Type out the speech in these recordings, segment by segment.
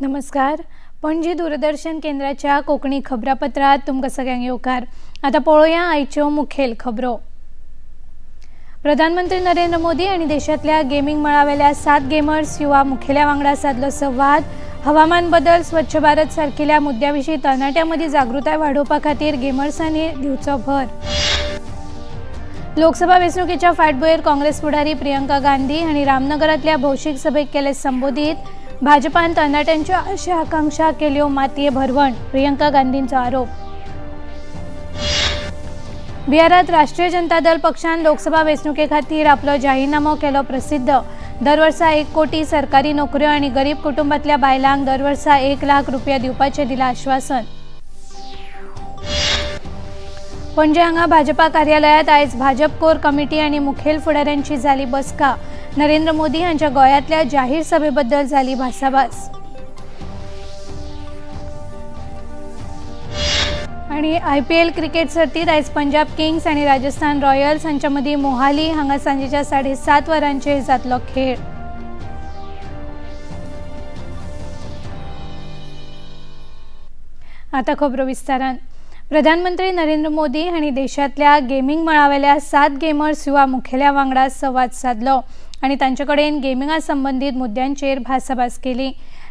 नमस्कार, पणजी दूरदर्शन केंद्राच्या कोंकणी खबरापत्रात तुमकां सगळ्यांक येवकार। आतां पळोवया आयच्यो मुखेल खबरो। प्रधानमंत्री नरेंद्र मोदी आनी देशांतल्या गेमींग मळावेल्या 7 गेमर्स युवा मुखेल्या वांगडा सादलो संवाद। हवामान बदल, स्वच्छ भारत सारकिल्या मुद्द्या विशीं तरणाट्यां मदीं जागृताय वाडोवपा खातीर गेमर्सांनी दिवचो भर। लोकसभा वेंचणुकेच्या फाटभुंयेर काँग्रेस फुडारी प्रियंका गांधी हांणी रामनगरांतल्या भौशीक सभेक केले संबोधीत। भाजपान तरणाट्यांच्यो आशा आकांक्षा केल्यो मातये भरवण, प्रियंका गांधींचो आरोप। बिहारात राष्ट्रीय जनता दल पक्षान लोकसभा वेंचणुके खातीर आपलो जाहीरनामो केलो प्रसिद्ध। दरवर्सा 1 कोटी सरकारी नोकऱ्यो आनी गरीब कुटुंबांतल्या बायलांक दरवर्सा 1 लाख रुपया दिवपाचें दिलां आश्वासन। पणजे हांगा भाजपा कार्यालयांत आयज भाजप कोर कमिटी आनी मुखेल फुडाऱ्यांची जाली बसका। नरेंद्र मोदी हांच्या गोंयांतल्या जाहीर सभेबद्दल जाली भासाभास। आनी IPL cricket सर्तीत आयज पंजाब किंग्स आनी राजस्थान रॉयल्स हांच्या मदीं मोहाली हांगा सांजेच्या 7:30 वरांचेर जातलो खेळ। आतां खबरो विस्तारान। प्रधानमंत्री नरेंद्र मोदी हांणी देशांतल्या गेमींग मळावेल्या 7 गेमर्स युवा मुखेल्या वांगडा संवाद सादलो आनी तांचे कडेन गेमिंगा संबंदीत मुद्द्यांचेर भासाभास केली।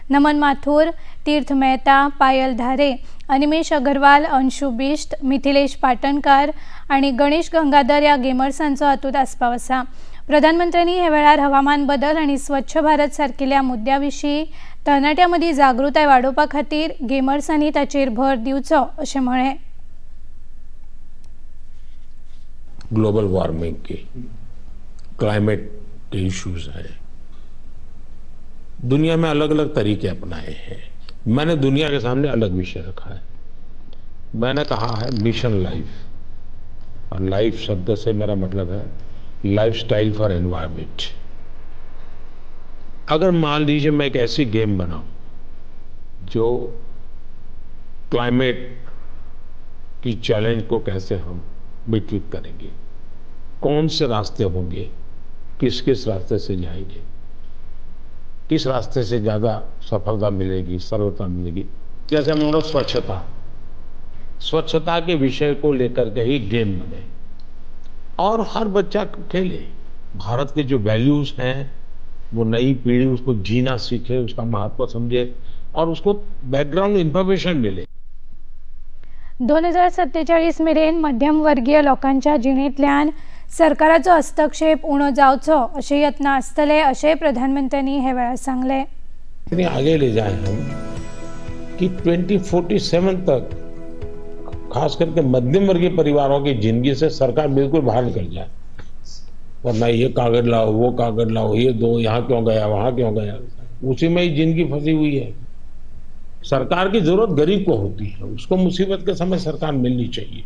नमन माथुर, तीर्थ मेहता, पायल धारे, अनिमेश अगरवाल, अंशु बिश्त, मिथिलेश पाटणकार आनी गणेश गंगाधर ह्या गेमर्सांचो हातूंत आस्पाव आसा। प्रधानमंत्र्यांनी ह्या वेळार हवामान बदल आनी स्वच्छ भारत सारकिल्या मुद्द्या विशीं तरणाट्यां मदीं जागृताय वाडोवपा खातीर गेमर्सांनी ताचेर भर दिवचो अशें म्हळें। Global warming K, climate K issues हैं, दुनिया में अलग अलग तरीके अपनाए हैं। मैंने दुनिया के सामने अलग विषय रखा है। मैंने कहा है मिशन लाइफ, और लाइफ शब्द से मेरा मतलब है लाइफस्टाइल फॉर एनवायरनमेंट। अगर मान लीजिए मैं एक ऐसी गेम बनाऊं जो क्लाइमेट की चैलेंज को कैसे हम मिटिगेट करेंगे, कौन से रास्ते होंगे, किस किस रास्ते से जाएंगे, किस रास्ते से ज़्यादा सफलता मिलेगी, सरलता मिलेगी। जैसे हम लोग स्वच्छता, स्वच्छता के विषय को लेकर के ही गेम बने और हर बच्चा खेले। भारत के जो वैल्यूज़ हैं वो नई पीढ़ी उसको जीना सीखे, उसका महत्व समझे और उसको बैकग्राउंड इन्फॉर्मेशन मिले। 2047 मेरेन मध्यमवर्गीय लोकांच्या जिणेंतल्यान सरकाराचो हस्तक्षेप उणो जावचो अशे यत्न आसतले अशेंय प्रधानमंत्र्यांनी हे वेळार सांगलें। इतनी आगे ले जाए हम कि 2047 तक खास करके मध्यम वर्गीय परिवारों की जिंदगी से सरकार बिल्कुल बाहर निकल जाए। वरना ये कागज लाओ, वो कागज लाओ, ये दो, यहाँ क्यों गया, वहाँ क्यों गया, उसी में ही जिंदगी फंसी हुई है। सरकार की जरूरत गरीब को होती है, उसको मुसीबत के समय सरकार मिलनी चाहिए।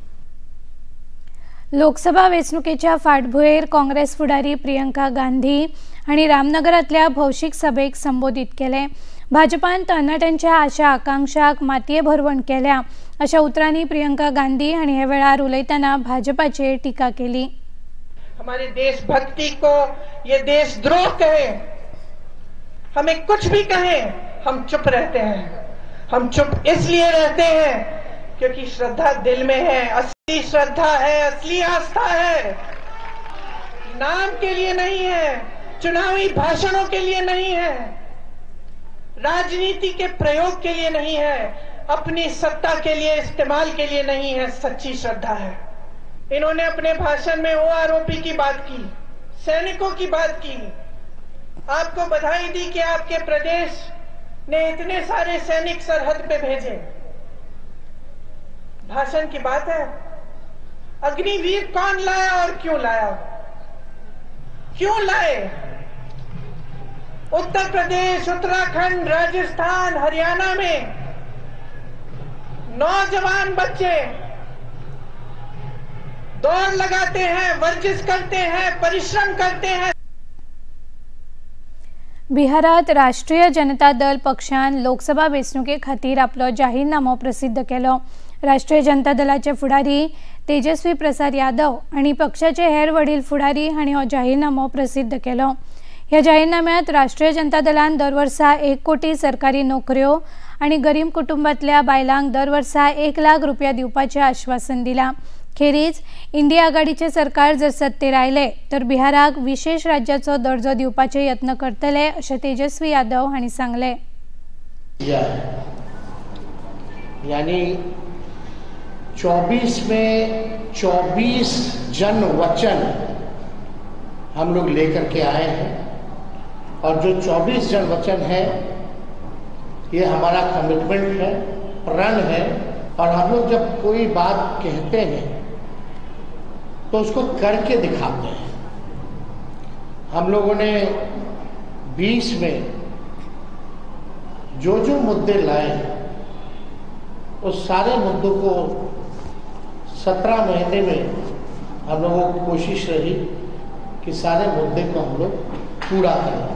लोकसभा वेंचणुकेच्या फाटभुंयेर काँग्रेस फुडारी प्रियंका गांधी हांणी रामनगरांतल्या भौशीक सभेक संबोधीत केलें। भाजपान तरणाट्यांच्या आशा आकांक्षाक मातये भरवण केल्या अशा उतरांनी प्रियंका गांधी हांणी हे वेळार उलयतना भाजपाचेर टिका केली। हमारे देशभक्ति को ये देशद्रोह कहे, हमें कुछ भी कहे, हम चुप रहते हैं। हम चुप इसलिए रहते हैं क्योंकि श्रद्धा दिल में है, असली श्रद्धा है, असली आस्था है। नाम के लिए नहीं है, चुनावी भाषणों के लिए नहीं है, राजनीति के प्रयोग के लिए नहीं है, अपनी सत्ता के लिए इस्तेमाल के लिए नहीं है, सच्ची श्रद्धा है। इन्होंने अपने भाषण में वो आरोपी की बात की, सैनिकों की बात की, आपको बधाई दी कि आपके प्रदेश ने इतने सारे सैनिक सरहद पे भेजे। भाषण की बात है। अग्निवीर कौन लाया और क्यों लाया, क्यों लाए? उत्तर प्रदेश, उत्तराखंड, राजस्थान, हरियाणा में नौजवान बच्चे दौड़ लगाते हैं, वर्जिश करते हैं, परिश्रम करते हैं। बिहारात राष्ट्रीय जनता दल पक्षान लोकसभा वेंचणुके खातीर आपलो जाहीरनामो प्रसिद्ध केलो। राष्ट्रीय जनता दलाचे फुडारी तेजस्वी प्रसाद यादव आनी पक्षाचे हेर वडील फुडारी हांणी हो जाहीरनामो प्रसिद्ध केलो। ह्या जाहीरनाम्यात राष्ट्रीय जनता दलान दर वर्सा 1 कोटी सरकारी नोकऱ्यो आनी गरीब कुटुंबांतल्या बायलांक दर वर्सा 1 लाख रुपया दिवपाचें आश्वासन दिलां. खेरीज इंडिया आघाडीचें सरकार जर सत्तेर आयलें तर बिहाराक विशेष राज्याचो दर्जो दिवपाचे यत्न करतले अशें तेजस्वी यादव हांणी सांगलें. यानी 24 में 24 जन वचन हम लोग लेकर के आए हैं और जो 24 जन वचन है ये हमारा कमिटमेंट है, प्रण है। और हम लोग जब कोई बात कहते हैं तो उसको करके दिखाते हैं। हम लोगों ने 20 में जो जो मुद्दे लाए उस सारे मुद्दों को 17 महीने में हम लोगों की कोशिश रही कि सारे मुद्दे को हम लोग पूरा करें।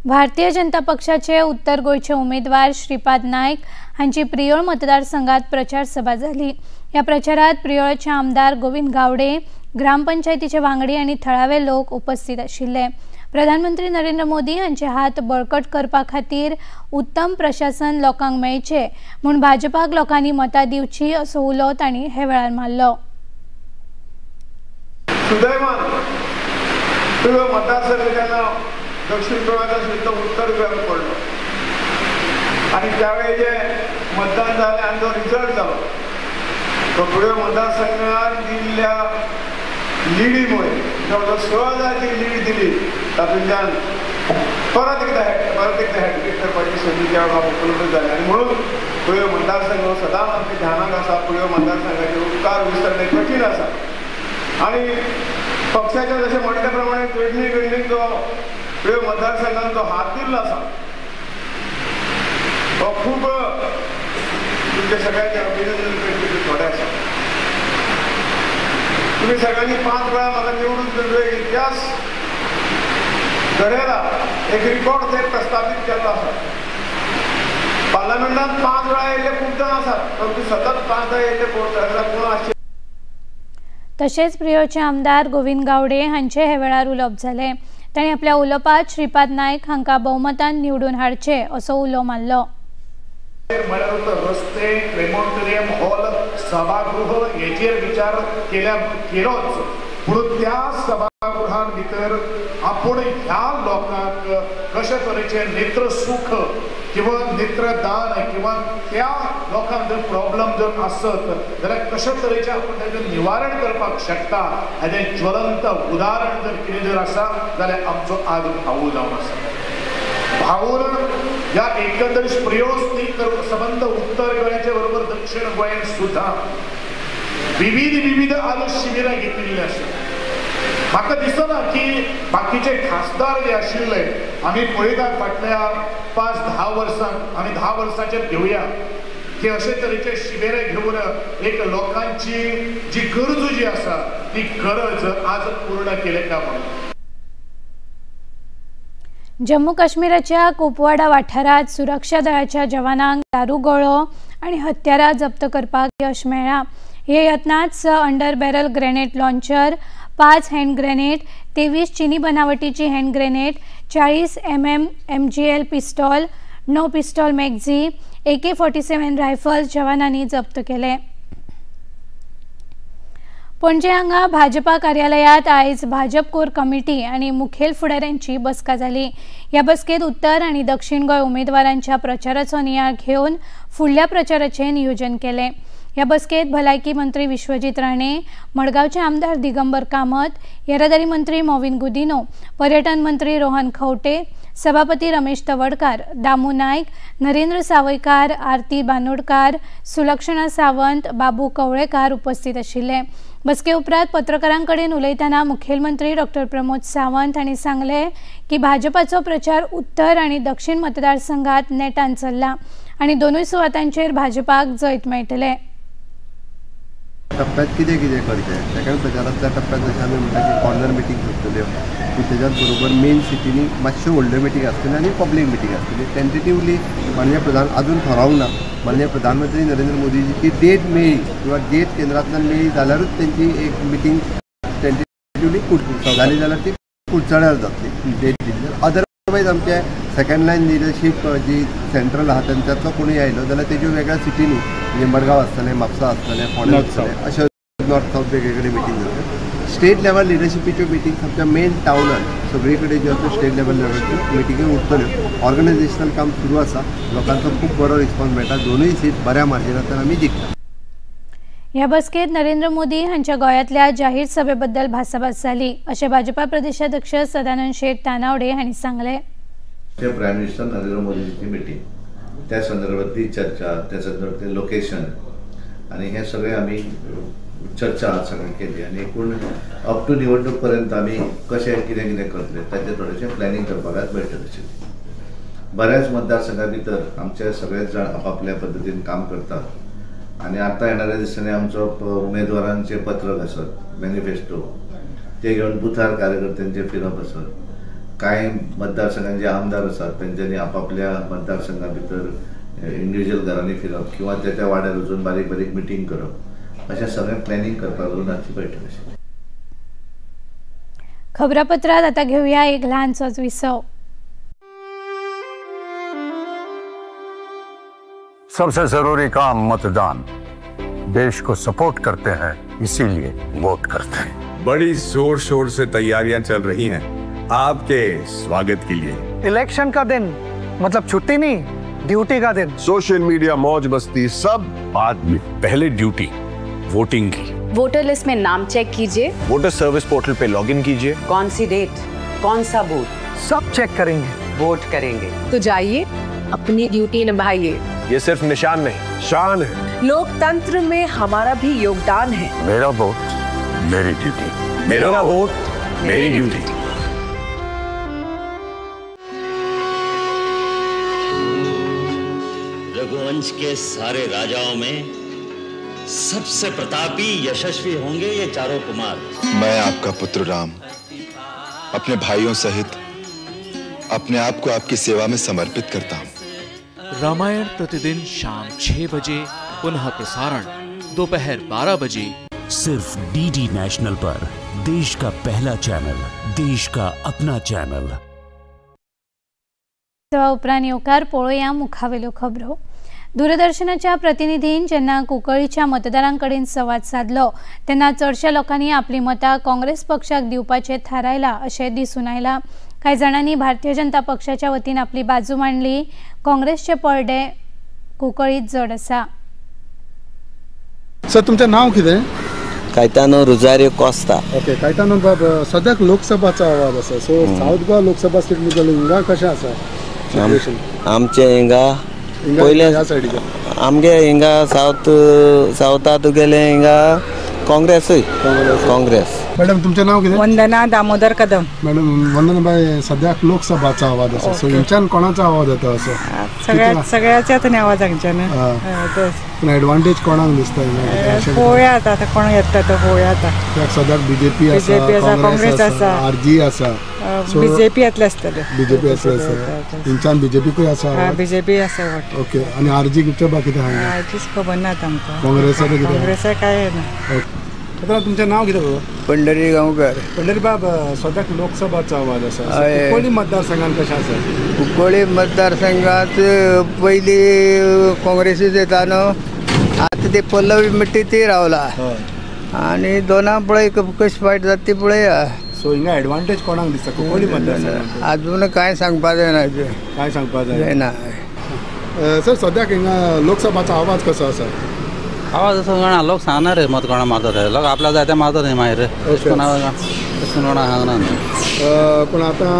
भारतीय जनता पक्षाचे उत्तर गोंयचे उमेदवार श्रीपाद नायक हांची प्रियोळ मतदारसंघात प्रचार सभा जाली. ह्या प्रचारात प्रियोळचे आमदार गोविंद गावडे, ग्रामपंचायतीचे वांगडी आनी थळावे लोक उपस्थित आशिल्ले. प्रधानमंत्री नरेंद्र मोदी हांचे हात बळकट करपा खातीर उत्तम प्रशासन लोकांक मेळचें म्हूण भाजपाक लोकांनी मतां दिवची असो उलो तांणी हे वेळार मारलो. सुदैवान प्रियोळ मतदारसंघांना दक्षिण गोव्याचा सुद्धा उत्तर गोव्यात पडलो आणि त्यावेळी जे मतदान झाले आणि जो रिझल्ट झालो तो प्रियोळ मतदारसंघात दिल्ल्या लिडीमुळे जवळजवळ 16,000ची लीड दिली तातूंतल्यान परत एकदा हॅट्रीक करपाची संदी त्या वेळार उपलब्ध जाली आनी म्हणून प्रियोळ मतदारसंघ हो सदांच आमच्या ध्यानाक आसा. प्रियोळ मतदारसंघाचे उपकार विसरणे कठीण आसा आणि पक्षाच्या जशें म्हणटा प्रमाणे पेडणी बिल्डींग जो प्रियोळ मतदारसंघान जो हात दिल्लो आसा हो खूब तुमच्या सगळ्यांचे अभिनंदन करचे थोडे आसा. तुम्ही सगळ्यांनी 5 वेळा म्हाका निवडून दिल्लो एक इतिहास घडयला, एक रिकॉर्ड थंय प्रस्थापीत केल्लो आसा. पार्लमेंटात 5 वेळा येयल्ले खूब जाण आसात, परंतु सतत 5 वेळा येयल्ले कोण आसचे. तशेंच प्रियोळचे आमदार गोविंद गावडे हांचे हे वेळार उलोवप जालें. तांणी आपल्या उलोवपात श्रीपाद नायक हांकां भोवमतान निवडून हाडचे असो उलो मारलो. रस्ते, क्रेमोटोरियम हॉल, सभागृह हेचेर विचार केलोच, पूण त्या सभागृहान भितर आपूण ह्या लोकांक कशे तरेचें नेत्रसुख किंवा नेत्रदान किंवा त्या लोकांक जर प्रॉब्लम जर आसत जाल्यार कशे तरेचें आपूण ताचें निवारण करपाक शकता हाचें ज्वलंत उदाहरण जर कितें जर आसा जाल्यार आमचो आज भाऊ जावन आसा. भाऊन ह्या एकंदरीत प्रियोळच न्ही तर संबंद उत्तर गोंयाचे बरोबर दक्षिण गोंयांत सुद्धा विविध विविध आज शिबिरां घेतिल्लीं आसा. म्हाका दिसना की बाकीचे खासदार जे आशिल्ले आमी पळयतात फाटल्या 5-10 वर्सांक, आमी 10 वर्सांचेर घेवया की अशे तरेचे शिबिरां घेवन एक लोकांची जी गरज जी आसा ती गरज आज पूर्ण केले काय म्हणून. जम्मू काश्मीराच्या कुपवाडा वाठारात सुरक्षा दळाच्या जवानांक दारुगोळो आनी हत्यारां जप्त करपाक यश मेळ्ळां. हे यत्नांत 6 under barrel grenade launcher, 5 hand grenade, 23 चीनी बनावटीची hand grenade, 40 mm MGL pistol, 9 pistol magazine, AK-47 rifle जवानांनी जप्त केले. पणजे हांगा भाजपा कार्यालयात आयज भाजप कोर कमिटी आनी मुखेल फुडाऱ्यांची बसका जाली. ह्या बसकेत उत्तर आनी दक्षिण गोंय उमेदवारांच्या प्रचाराचो नियाळ घेवन फुडल्या प्रचाराचें नियोजन केलें. ह्या बसकेत भलायकी मंत्री विश्वजीत राणे, मडगांवचे आमदार दिगंबर कामत, येरादारी मंत्री मॉविन गुदिनो, पर्यटन मंत्री रोहन खवटे, सभापती रमेश तवडकार, दामू नायक, नरेंद्र सावयकार, आरती बानोडकार, सुलक्षणा सावंत, बाबू कवळेकार उपस्थित आशिल्ले. बसके उपरांत पत्रकारांकडेन उलयतना मुखेलमंत्री डॉक्टर प्रमोद सावंत हांणी सांगलें की भाजपाचो प्रचार उत्तर आनी दक्षिण मतदारसंघात नेटान चल्ला आनी दोनूय सुवातांचेर भाजपाक जैत मेळटलें. टप्प्यात कितें कितें करचें सेकंड प्रचारांतल्या टप्प्यात जशें आमी म्हणटा की कॉर्नर मिटींग आसतल्यो की तेज्याच बरोबर मेन सिटीनी मातश्यो व्हडल्यो मिटींग आसतल्यो आनी पब्लीक मिटींग आसतली. टेंटेटिवली माननीय प्रधान अजून थारावंक ना, माननीय प्रधानमंत्री नरेंद्र मोदीजीची डेट मेळ्ळी किंवा डेट केंद्रांतल्यान मेळ्ळी जाल्यारूच तेंची एक मिटींग टेंटेटिवली जाली जाल्यार ती कुडचड्यार जातली डेट दिली. अदरवायज आमचे सेकंड लायन लिडरशीप जी सेंट्रल आहा तेंच्यातलो कोणूय आयलो जाल्यार तेज्यो वेगळ्या सिटींनी, म्हणजे मडगांव आसतलें, म्हापसा आसतलें, फोंडें आसतलें, अशें नॉर्थ सावथ वेगळे मिटींग जातल्यो. स्टेट लेवल लिडरशिपीच्यो मिटिंग्स आमच्या मेन टावनान सगळे कडेन ज्यो आसा स्टेट लेवल लेवलच्यो मिटिंग्यो उरतल्यो. ऑर्गनायझेशनल काम सुरू आसा, लोकांचो खूब बरो रिस्पॉन्स मेळटा. दोनूय सीट बऱ्या मार्जिनांतल्यान आमी जिखता. ह्या बसकेत नरेंद्र मोदी हांच्या गोंयांतल्या जाहीर सभेबद्दल भासाभास जाली अशें भाजपा प्रदेशाध्यक्ष सदानंद शेट तानावडे हांणी सांगलें. प्रायम मिनिस्टर नरेंद्र मोदीची मिटींग, त्या संदर्भातली चर्चा, त्या संदर्भातले लोकेशन आनी हे सगळे आमी चर्चा सगळी केली आनी एकूण अप टू निवडणूक पर्यंत आमी कशें कितें कितें करतले ताचें थोडेशें प्लॅनिंग करपाक बैठक आशिल्ली. बऱ्याच मतदारसंघा भितर आमचे सगळेच जाण आपापल्या पद्दतीन काम करतात आनी आतां येणाऱ्या दिसांनी आमचो उमेदवारांचे पत्रक आसत, मॅनिफेस्टो, ते घेवन बुथार कार्यकर्त्यांचे फिरप आसत, कांय मतदारसंघांचे आमदार आसात तेंच्यांनी आपापल्या मतदारसंघा भितर इंडिविज्युअल घरांनी फिरप किंवा त्या त्या वाड्यार वचून बारीक बारीक मिटींग करप, अशें सगळें प्लॅनिंग करपाक लागून आजची बैठक आशिल्ली. खबरापत्रात आता घेऊया एक ल्हानसोच विसव. सबसे जरूरी काम मतदान. देश को सपोर्ट करते हैं इसीलिए वोट करते हैं. बड़ी जोर शोर से तैयारियां चल रही हैं आपके स्वागत के लिए. इलेक्शन का दिन मतलब छुट्टी नहीं, ड्यूटी का दिन. सोशल मीडिया, मौज मस्ती सब बाद में, पहले ड्यूटी वोटिंग की. वोटर लिस्ट में नाम चेक कीजिए, water service portal pay login कीजिए, कौन सी डेट, कौन सा बूथ, सब चेक करेंगे, वोट करेंगे. तो जाइए अपनी ड्यूटी निभाइए. ये सिर्फ निशान नहीं, शान है. लोकतंत्र में हमारा भी योगदान है. मेरा वोट मेरी ड्यूटी, मेरा वोट मेरी ड्यूटी. रघुवंश के सारे राजाओं में सबसे प्रतापी यशस्वी होंगे ये चारों कुमार. मैं आपका पुत्र राम अपने भाइयों सहित अपने आप को आपकी सेवा में समर्पित करता हूँ. रामायण प्रतिदिन शाम 6 बजे, पुनः प्रसारण दोपहर 12 बजे, सिर्फ डीडी नेशनल पर. देश का पहला चैनल, देश का अपना चैनल. उपरांत येवकार पळोवया मुखावेल्यो खबरो. दूरदर्शनाच्या प्रतिनिधीन जेन्ना कुंकळीच्या मतदारांकडेन संवाद साधलो तेन्ना चडश्या लोकांनी आपली मतां काँग्रेस पक्षाक दिवपाचें थारायलां अशें दिसून आयलां. कांय जाणांनी भारतीय जनता पक्षाच्या वतीन आपली बाजू मांडली. काँग्रेसचे पडदे कुंकळीत जड आसा. सर, तुमचें नांव कितें? Caetano Rosario Costa. Okay Caetano बाब, सद्याक लोकसभाचो आवाज आसा, so south Goa Lok Sabha seat जाल्यार हिंगा कशें आसा? आमचें हिंगा पयले आमगे हिंगा सावथ सावथा तुगेलें हिंगा काँग्रेसूय. काँग्रेस. मॅडम, तुमचें नांव कितें? वंदना दामोदर कदम. मॅडम वंदना बाय, सद्याक लोकसभाचो आवाज आसा, सो हिंगच्यान कोणाचो आवाज येता असो? सगळ्याच्याच आवाज हांगच्यान. पूण एडवांटेज कोणाक दिसता? पळोवया आतां कोण येता तो पळोवया आतां. सद्याक बीजेपी आसा, काँग्रेस आसा, आरजी आसा. बीजेपी येतले आसतले. बीजेपी आसले आसतले. हिंगच्यान बीजेपीकूय आसा? बीजेपी आसा. ओके, आनी आरजीच्या बा कितें आहा? आरजीच खबर ना आमकां. काँग्रेसाचें कितें? काँग्रेसाक कांय ना. आतां तुमचें नांव कितें बाबा? पंढरी गांवकर. पंढरी बाब, सद्याक लोकसभाचो आवाज आसा, कुंकळी मतदारसंघात कशें आसा? कुंकळी मतदारसंघात पयलीं काँग्रेसीच येता न्हू, आतां ते पल्लवी मिट्टी ती रावला आनी दोना पळय कशी फायट जाता ती पळया. सो हिंगा एडवांटेज कोणाक दिसता कुंकळी मतदारसंघात? अजून कांय सांगपा जायना. कांय सांगपा जायना. सर, सद्याक हिंगा लोकसभाचो आवाज कसो आसा? आवाज असो कोणा लोक सांगना रे मत कोणा मारता रे, लोक आपल्या जाय ते मारता न्ही मागीर तशें कोणा सांगना न्ही. पूण आतां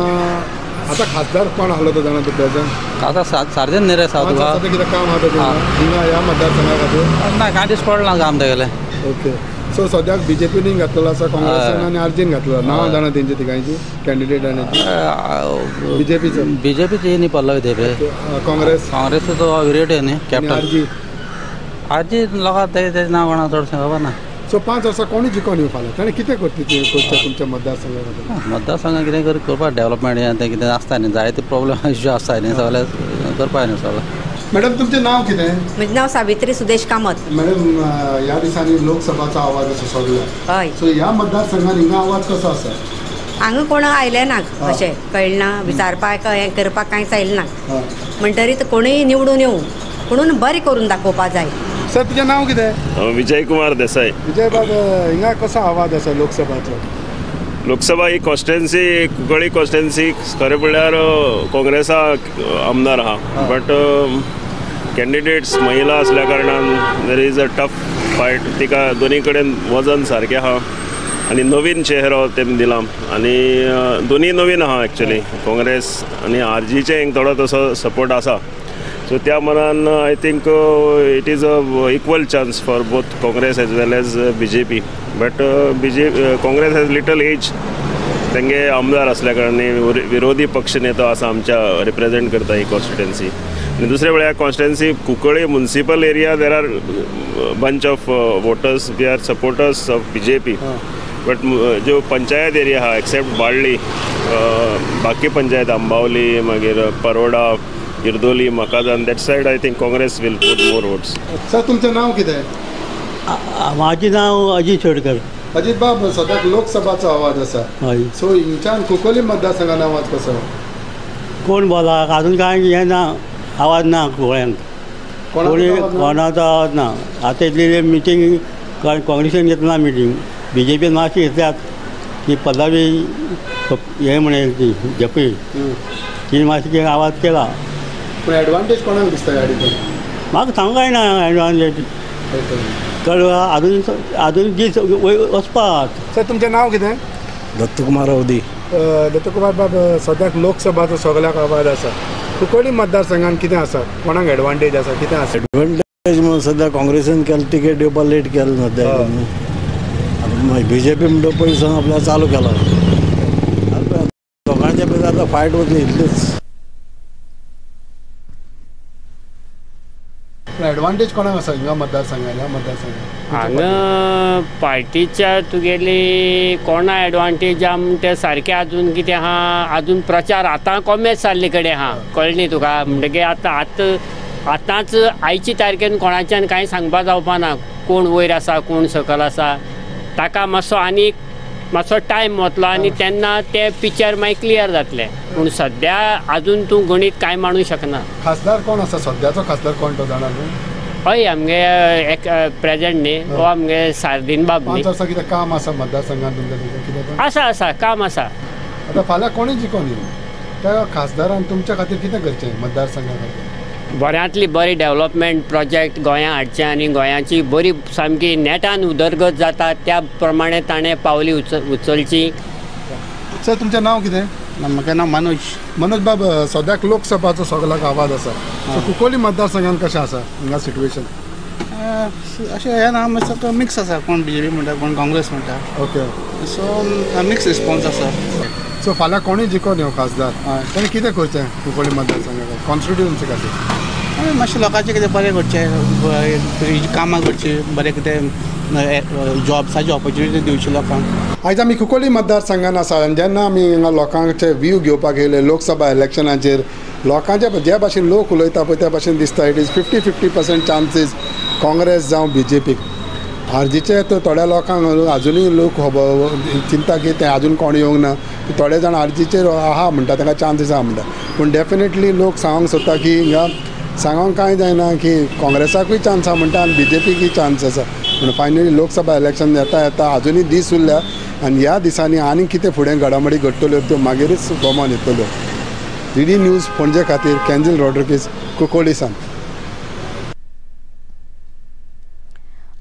आतां खासदार कोण आहलो तो जाणा तूं प्रेजंट? आतां सार्जन न्ही रे सावथ गोवा. कितें काम आहा तेजें हिंगा ह्या मतदारसंघा खातीर? ना, कांय दीस पडला काम तेगेलें. ओके, सो सद्याक बीजेपीन घातलेलो आसा, काँग्रेसान आनी आरजीन घातलेलो. नांवां जाणा तेंची तिगांयची कॅन्डिडेट आनी बीजेपीचो? बीजेपीची न्ही पल्लवी धेंपे. काँग्रेस? काँग्रेसीचो विरेट न्ही कॅप्टन. आरजी? आजी लोकांक तेजें नांव कोणा चडशें खबर ना. सो 5 वर्सां कोणी जिखोन येवपा फाल्यां ताणें कितें करचें तुमच्या मतदारसंघा खातीर? मतदारसंघात कितें करपाक डेवलपमेंट हें तें कितें आसता न्ही, जायते प्रॉब्लम इश्यू आसता न्ही, सगळें करपाक न्ही सगळें. मॅडम, तुमचें नांव कितें? म्हजें नांव सावित्री सुदेश कामत. मॅडम, ह्या दिसांनी लोकसभाचो आवाज आसा सगळ्याक, सो ह्या मतदारसंघात हिंगा आवाज कसो आसा? हांगा कोण आयले ना अशें कळ्ळें ना, विचारपाक हें करपाक कांयच आयलें ना. म्हणटरीत कोणूय निवडून येवं पुणून बरें करून दाखोवपा जाय. सर तुजें नांव कितें? विजय कुमार देसाई. विजय बाब, हिंगा कसो आवाज आसा लोकसभाचो? लोकसभा ही कॉन्स्टिट्युएन्सी कुंकळी कॉन्स्टिट्युएन्सी खरें म्हणल्यार काँग्रेसाक आमदार आहा, बट कॅन्डिडेट्स महिला आसल्या कारणान there is a tough fight. तिका दोनी कडेन वजन सारकें आहा आनी नवीन चेहरो तेमी दिला आनी दोनी नवीन आहा एक्चुली. काँग्रेस आनी आरजीचे एक थोडो तसो सपोर्ट आसा. सो त्या मनान I think it is a equal chance for both Congress as well as B J P. But Congress has little edge. तेंगे आमदार आसल्या कारणान विरोधी पक्ष नेतो आसा आमच्या रिप्रेजेंट करता ही कॉन्स्टिट्युएन्सी. आनी दुसरें म्हळ्यार constituency Cuncolim municipal area there are bunch of voters we are supporters of B J P. But ज्यो पंचायत एरिया आहा एक्सेप्ट बाळ्ळी, बाकी पंचायत आंबावली, मागीर Paroda, Girdoli, Macazana, that side I think Congress will put more votes. Sir तुमचें नांव कितें? म्हाजें नांव अजीत शेडकर. अजीत बाब, सद्याक लोकसभाचो आवाज आसा, सो हिंगच्यान कुंकळ्ळी मतदारसंघान आवाज कसो? कोण बोला अजून कांय हें ना, आवाज ना गोंयांत, कोणी कोणाचो आवाज ना. आतां इतली मिटींग काँग्रेसीन घेतला मिटींग, बी जे पीन मातशी घेतल्यात ती पदवी हें म्हणेल ती जपी ती मातशी आवाज केला. पूण एडवांटेज कोणाक दिसता ह्या ठिकाणी? म्हाका सांगूंक जायना एडवांटेज कळ्ळें, अजून अजून दीस वचपाक. सर तुमचें नांव कितें? दत्तकुमार अवधी. दत्तकुमार बाब, सद्याक लोकसभाचो सगळ्याक आवाज आसा, कुंकळ्ळी मतदारसंघान कितें आसा, कोणाक एडवांटेज आसा, कितें आसा एडवांटेज? म्हणून सद्या काँग्रेसीन केलें तिकेट दिवपाक लेट केलें सद्या, बी जे पी म्हणटा पयलीं सावन आपल्याक चालू केला, लोकांच्या भितर आतां फायट वतली इतलीच. एडवांटेज कोणाक आसा हिंगा मतदारसंघान? ह्या मतदारसंघान हांगा पार्टीच्या तुगेली कोणा एडवांटेज आहा म्हणटा सारकें अजून कितें आहा, अजून प्रचार आतां कॉमेस जाल्ले कडेन आहा, कळ्ळें न्ही तुका? म्हणटकीर आतां आतां आतांच आयचे तारखेन कोणाच्यान कांय सांगपा जावपा ना, कोण वयर आसा कोण सकयल आसा, ताका मातसो आनीक मातसो टायम वतलो आनी तेन्ना ते पिक्चर मागीर क्लियर जातलें. पूण सद्या अजून तूं गणीत कांय मांडूंक शकना. खासदार कोण आसा सद्याचो? खासदार कोण तो जाणा तूं? हय, आमगे एक प्रेजेंट न्ही हो आमगे सार्दीन बाब न्ही. 5 वर्सां कितें काम आसा मतदारसंघान तुमच्या कितें आसा? आसा काम आसा. आतां फाल्यां कोणूय जिखोन येवं, त्या खासदारान तुमच्या खातीर कितें करचें मतदारसंघा खातीर? बऱ्यांतली बरी डेवलपमेंट प्रोजेक्ट गोंया हाडचें आनी गोंयाची बरी सामकी नेटान उदरगत जाता त्या प्रमाणे ताणें पावली उचलची. सर तुमचें नांव कितें? म्हाका नांव मनोज. मनोज बाब, सद्याक लोकसभाचो सगळ्याक आवाज आसा, सो कुंकळ्ळी मतदारसंघान कशें आसा हांगा सिट्युएशन? अशें हें ना, मातसो मिक्स आसा, कोण बी जे पी म्हणटा, कोण काँग्रेस म्हणटा. ओके, सो मिक्स रिस्पॉन्स आसा. सो फाल्यां कोणूय जिखोन येवं खासदार, ताणें कितें करचें कुंकळ्ळी मतदारसंघा कॉन्स्टिट्युएन्सी खातीर? मातशें लोकांचें कितें बरें करचें, कामां करचीं, बरें कितें जॉब्साची ऑपॉर्च्युनिटी दिवची लोकांक. आयज आमी कुंकळ्ळी मतदारसंघान आसा आनी जेन्ना आमी हांगा लोकांचे व्यू घेवपाक येयले लोकसभा इलेक्शनाचेर, लोकांचे जे भाशेन लोक उलयता पळय त्या भाशेन दिसता it is 50-50% chances Congress जावं बी जे पीक. आरजीचे तर थोड्या लोकांक आजुनूय लोक चिंता की तें आजून कोण येवंक ना, थोडे जाण आरजीचेर आहा म्हणटा, तांकां चान्सीस आहा म्हणटा. पूण डेफिनेटली लोक सांगूंक सोदता की हिंगा सांगोंक कांय जायना की काँग्रेसाकूय चान्स आहा म्हणटा आनी बी जे पीकूय चान्स आसा. पूण फायनली लोकसभा इलेक्शन येता येता आजुनूय दीस उरल्या आनी ह्या दिसांनी आनी कितें फुडें घडामोडी घडटल्यो त्यो मागीरूच गोमान येतल्यो. डी डी न्यूज पणजे खातीर कॅन्जील रॉड्रिगीज, कुंकळ्ळी सावन.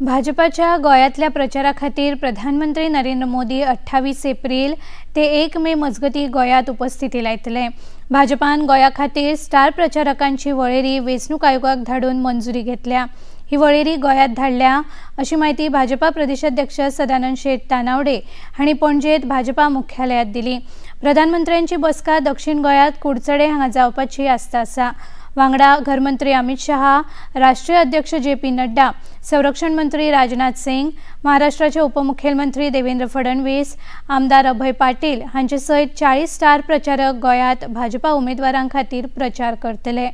भाजपाच्या गोंयांतल्या प्रचारा खातीर प्रधानमंत्री नरेंद्र मोदी 28 एप्रील ते 1 मे मजगती गोंयांत उपस्थिती लायतले. भाजपान गोंया खातीर स्टार प्रचारकांची वळेरी वेंचणूक आयोगाक धाडून मंजुरी घेतल्या. ही वळेरी गोंयांत धाडल्या अशी म्हायती भाजपा प्रदेशाध्यक्ष सदानंद शेट तानावडे हांणी पणजेंत भाजपा मुख्यालयांत दिली. प्रधानमंत्र्यांची बसका दक्षिण गोंयांत कुडचडे हांगा जावपाची आस्त आसा. वांगडा घरमंत्री अमित शहा, राष्ट्रीय अध्यक्ष जे पी नड्डा, संरक्षण मंत्री राजनाथ सिंग, महाराष्ट्राचे उपमुख्यमंत्री देवेंद्र फडणवीस, आमदार अभय पाटील हांचे सयत 40 स्टार प्रचारक गोंयांत भाजपा उमेदवारां खातीर प्रचार करतले.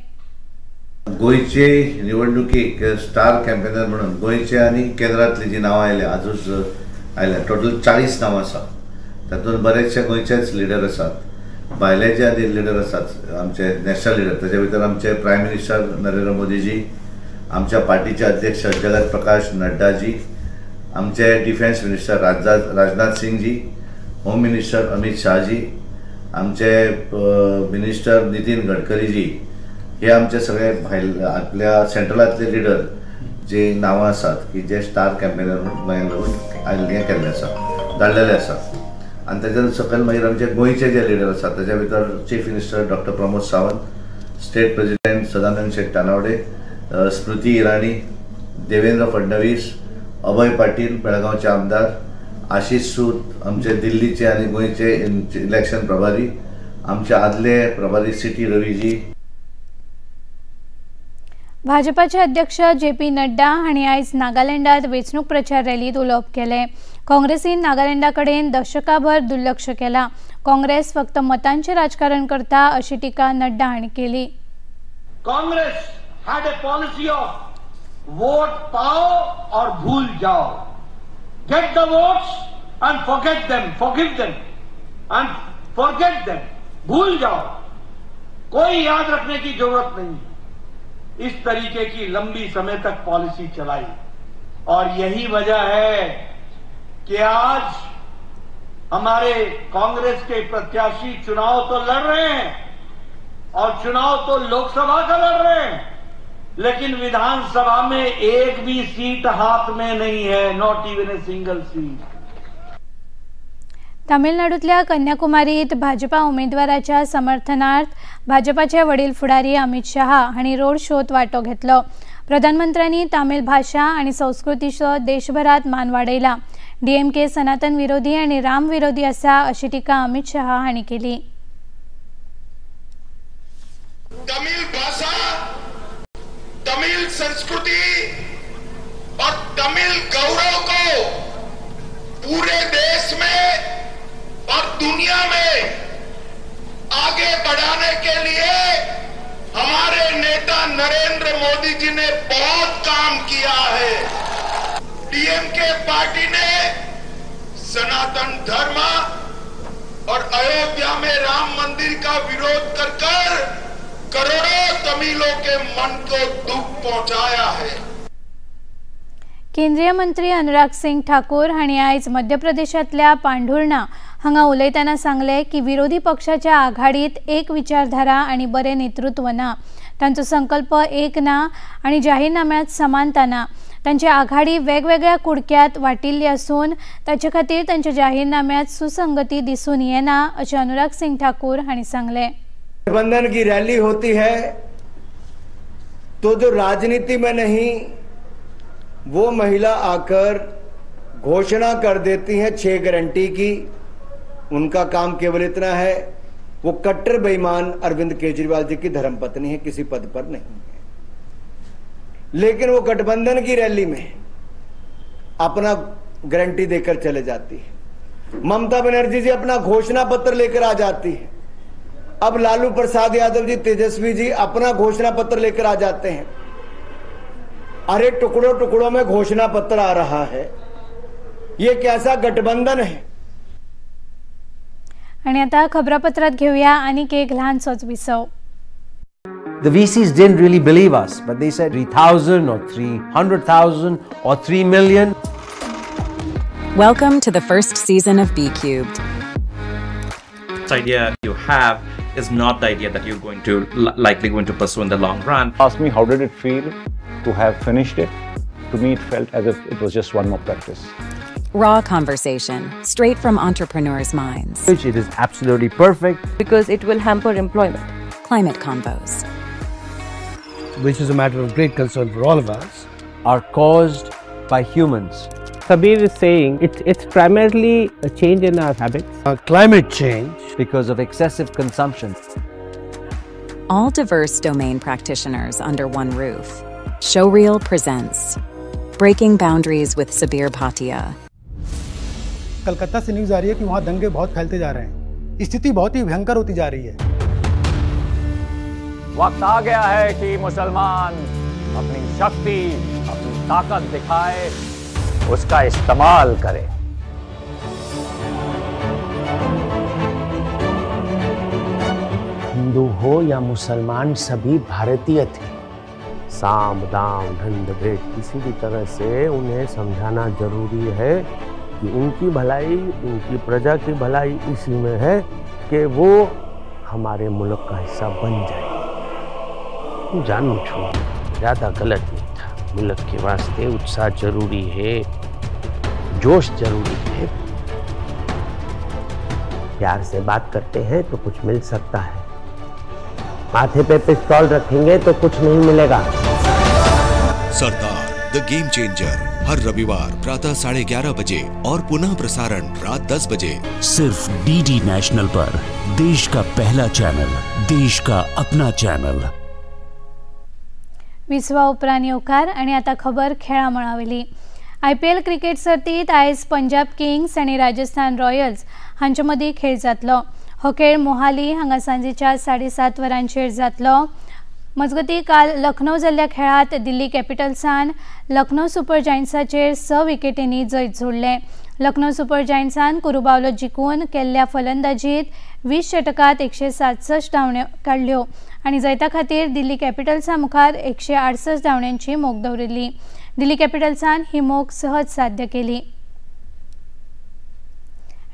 गोंयचे निवडणुकीक स्टार कॅम्पेनर म्हणून गोंयचे आनी केंद्रांतली जी नांवां आयल्या आजूच आयल्या, टोटल 40 नांवां आसा. तातूंत बरेचशे गोंयचेच लिडर आसात, भायले जे लिडर आसात आमचे नॅशनल लिडर, ताच्या भितर आमचे प्रायम मिनिस्टर नरेंद्र मोदीजी, आमच्या पार्टीचे अध्यक्ष जगत प्रकाश नड्डाजी, आमचे defence minister Rajnath Singhji, home minister Amit Shahji, आमचे मिनिस्टर नितीन गडकरीजी, हे आमचे सगळे भायल आपल्या सेंट्रलांतले लिडर जे नांवां आसात की जे स्टार कॅम्पेनर म्हूण लागून हें केल्लें आसा, धाडलेले आसा. आनी ताच्या सकयल मागीर आमचे गोंयचे जे लिडर आसात ताच्या भितर chief minister doctor Pramod Sawant, state president Sadanand Shet Tanavade, Smriti Irani, Devendra Fadnavis, Abhay Patil बेळगांवचे आमदार, आशिष सूत आमचे दिल्लीचे आनी गोंयचे इलेक्शन प्रभारी, आमचे आदले प्रभारी सिटी रवीजी. भाजपाचे अध्यक्ष जे पी नड्डा हांणी आयज नागालँडात वेंचणूक प्रचार रॅलींत उलोवप केलें. काँग्रेसीन नागालँडा कडेन दशकाभर दुर्लक्ष केलां. काँग्रेस फक्त मतांचें राजकारण करता अशी टिका नड्डा हांणी केली. Congress had a policy of vote पाओ और भूल जाओ. Get the votes and forget them, forgive them and forget them. भूल जाओ, कोई याद रखने की जरूरत नहीं. इस तरीके की लंबी समय तक पॉलिसी चलाई और यही वजह है कि आज हमारे कांग्रेस के प्रत्याशी चुनाव तो लड़ रहे हैं और चुनाव तो लोकसभा का लड़ रहे हैं, लेकिन विधानसभा में एक भी सीट हाथ में नहीं है, not even a single seat. तामिळनाडूतल्या कन्याकुमारीत भाजपा उमेदवाराच्या समर्थनार्थ भाजपाचे वडील फुडारी अमित शहा हांणी रोड शोत वांटो घेतलो. प्रधानमंत्र्यांनी तामिळ भाशा आनी संस्कृतीचो देशभरात मान वाडयला. डीएमके सनातन विरोधी आनी राम विरोधी आसा अशी टिका अमित शहा हांणी केली. तमिळ भाषा, तमिल संस्कृति और तमिल गौरव को पूरे देश में और दुनिया में आगे बढ़ाने के लिए हमारे नेता नरेंद्र मोदी जी ने बहुत काम किया है। डीएमके पार्टी ने सनातन धर्म और अयोध्या में राम मंदिर का विरोध कर कर करोड़ों तमिलों के मन को दुख पहुंचाया है। केंद्रीय मंत्री अनुराग सिंग ठाकूर हांणी आयज मध्य प्रदेशांतल्या पांढुर्णा हांगा उलयतना सांगलें की विरोधी पक्षाच्या आघाडीत एक विचारधारा आनी बरें नेतृत्व ना, तांचो संकल्प एक ना आनी जाहीरनाम्यांत समानता ना. तांची आघाडी वेगवेगळ्या कुडक्यांत वांटिल्ली आसून ताचे खातीर तांच्या जाहीरनाम्यांत सुसंगती दिसून येना अशें अनुराग सिंग ठाकूर हांणी सांगलें. गठबंधन की रैली होती है तो जो राजनीति में नहीं वो महिला आकर घोषणा कर देती है 6 गारंटी की। उनका काम केवल इतना है, वो कट्टर बेईमान अरविंद केजरीवाल जी की धर्मपत्नी है, किसी पद पर नहीं है। लेकिन वो गठबंधन की रैली में अपना गारंटी देकर चले जाती है। ममता बनर्जी जी अपना घोषणा पत्र लेकर आ जाती है। अब लालू प्रसाद यादव जी, तेजस्वी जी अपना घोषणा पत्र लेकर आ जाते हैं। अरे टुकड़ों टुकड़ों में घोषणा पत्र आ रहा है, ये कैसा गठबंधन है? आणि आता खबरापत्रात घेऊया आणि एक लहानसोच विसव. The VCs didn't really believe us, but they said 3,000 or 300,000 or 3 million. Welcome to the first season of B Cubed. This idea you have is not the idea that you're going to likely going to pursue in the long run. Ask me how did it feel to have finished it? To me, it felt as if it was just one more practice. Raw conversation, straight from entrepreneurs' minds. Which it is absolutely perfect. Because it will hamper employment. Climate convos. Which is a matter of great concern for all of us. Are caused by humans. Sabir is saying it's primarily a change in our habits. Climate change. Because of excessive consumption. All diverse domain practitioners under one roof. Showreel presents Breaking Boundaries with Sabir Bhatia. Calcutta से news आ रही है कि वहाँ दंगे बहुत फैलते जा रहे हैं, स्थिति बहुत ही भयंकर होती जा रही है। वक्त आ गया है कि मुसलमान अपनी शक्ति, अपनी ताकत दिखाए, उसका इस्तेमाल करे। हिंदू हो या मुसलमान, सभी भारतीय थे। साम दाम दंड भेद किसी भी तरह से उन्हें समझाना जरूरी है कि उनकी भलाई, उनकी प्रजा की भलाई इसी में है कि वो हमारे मुल्क का हिस्सा बन जाए। जानू छो ज़्यादा गलत नहीं था। मुल्क के वास्ते उत्साह जरूरी है, जोश जरूरी है। प्यार से बात करते हैं तो कुछ मिल सकता है, माथे पे पिस्तौल रखेंगे तो कुछ नहीं मिलेगा। सरदार the game changer हर रविवार प्रातः 11:30 बजे और पुनः प्रसारण रात 10 बजे, सिर्फ डीडी नेशनल पर। देश का पहला चैनल, देश का अपना चैनल। विसवा उपरांत येवकार आनी आतां खबर खेळा मळावेली। आयपीएल क्रिकेट सर्तींत आयज पंजाब किंग्स आनी राजस्थान रॉयल्स हांचे मदीं खेळ जातलो। हो खेळ मोहाली हांगा सांजेच्या 7:30 वरांचेर जातलो। मजगतीं काल लखनौ जाल्ल्या खेळांत दिल्ली कॅपिटल्सान लखनौ सुपर जायंट्साचेर 6 विकेटींनी जैत जोडलें। लखनौ सुपर जायंट्सान कुरुबावलो जिखून केल्ल्या फलंदाजीत 20 षटकांत 167 धांवड्यो काडल्यो आनी जैता खातीर दिल्ली कॅपिटल्सा मुखार 168 धांवड्यांची मोख दवरिल्ली। दिल्ली कॅपिटल्सान ही मोख सहज साध्य केली।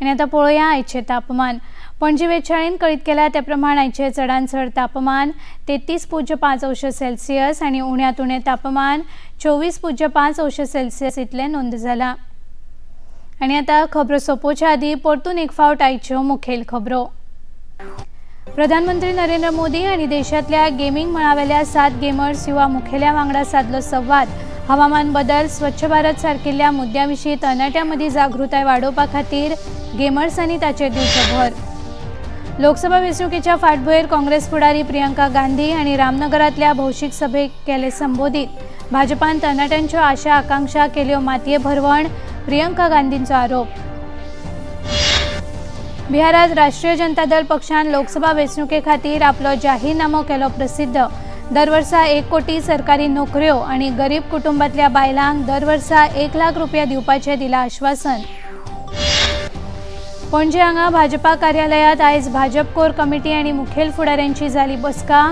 आनी आतां पळोवया आयचें तापमान। पणजी वेधशाळेन कळीत केल्या त्या प्रमाण आयचें चडांत चड तापमान 33.5 अंश सेल्सियस आनी उण्यांत उणें तापमान 24.5 अंश सेल्सियस इतलें नोंद जालां। आनी आतां खबरो सोंपोवच्या आदीं परतून एक फावट आयच्यो मुखेल खबरो। प्रधानमंत्री नरेंद्र मोदी आनी देशांतल्या गेमींग मळावेल्या 7 गेमर्स युवा मुखेल्या वांगडा सादलो संवाद। हवामान बदल, स्वच्छ भारत सारकिल्ल्या मुद्द्यां विशीं तरणाट्यां मदीं जागृताय वाडोवपा खातीर गेमर्सांनी ताचेर दिवचो भर। लोकसभा वेंचणुकेच्या फाटभुंयेर काँग्रेस फुडारी प्रियंका गांधी आनी रामनगरांतल्या भौशीक सभेक केले संबोधीत। भाजपान तरणाट्यांच्यो आशा आकांक्षा केल्यो मातये भरवण, प्रियंका गांधींचो आरोप। बिहारात राष्ट्रीय जनता दल पक्षान लोकसभा वेंचणुके खातीर आपलो जाहीरनामो केलो प्रसिद्ध। दरवर्सा 1 कोटी सरकारी नोकऱ्यो आनी गरीब कुटुंबांतल्या बायलांक दरवर्सा 1 लाख रुपया दिवपाचें दिलां आश्वासन। पणजे हांगा भाजपा कार्यालयांत आयज भाजप कोर कमिटी आनी मुखेल फुडाऱ्यांची जाली बसका।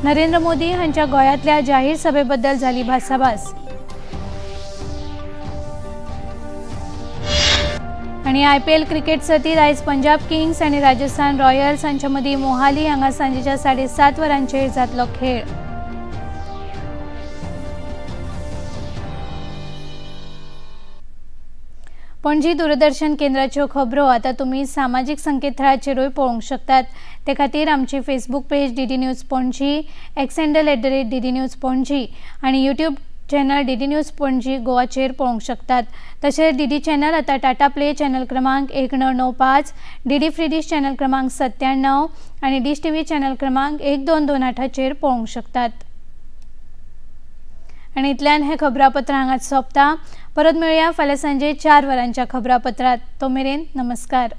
नरेंद्र मोदी हांच्या गोंयांतल्या जाहीर सभेबद्दल जाली भासाभास। आनी आयपीएल क्रिकेट सर्तींत आयज पंजाब किंग्स आनी राजस्थान रॉयल्स हांचे मदीं मोहाली हांगा सांजेच्या 7:30 वरांचेर जातलो खेळ। पणजी दूरदर्शन केंद्राच्यो खबरो आतां तुमी सामाजीक संकेतथळाचेरूय पळोवंक शकतात। ते खातीर आमची Facebook page DD news Panaji, X handle @DD news Panaji आनी YouTube channel DD news Panaji गोवाचेर पळोवंक शकतात। तशेंच डीडी चॅनल आतां टाटा प्ले चॅनल क्रमांक 1995, डीडी फ्री डिश चॅनल क्रमांक 97 आनी डिश टीव्ही चॅनल क्रमांक 1228चेर पळोवंक शकतात। आनी इतल्यान हें खबरापत्र हांगाच सोंपता। परत मेळया फाल्यां सांजे 4 वरांच्या खबरापत्रांत। तो मेरेन नमस्कार।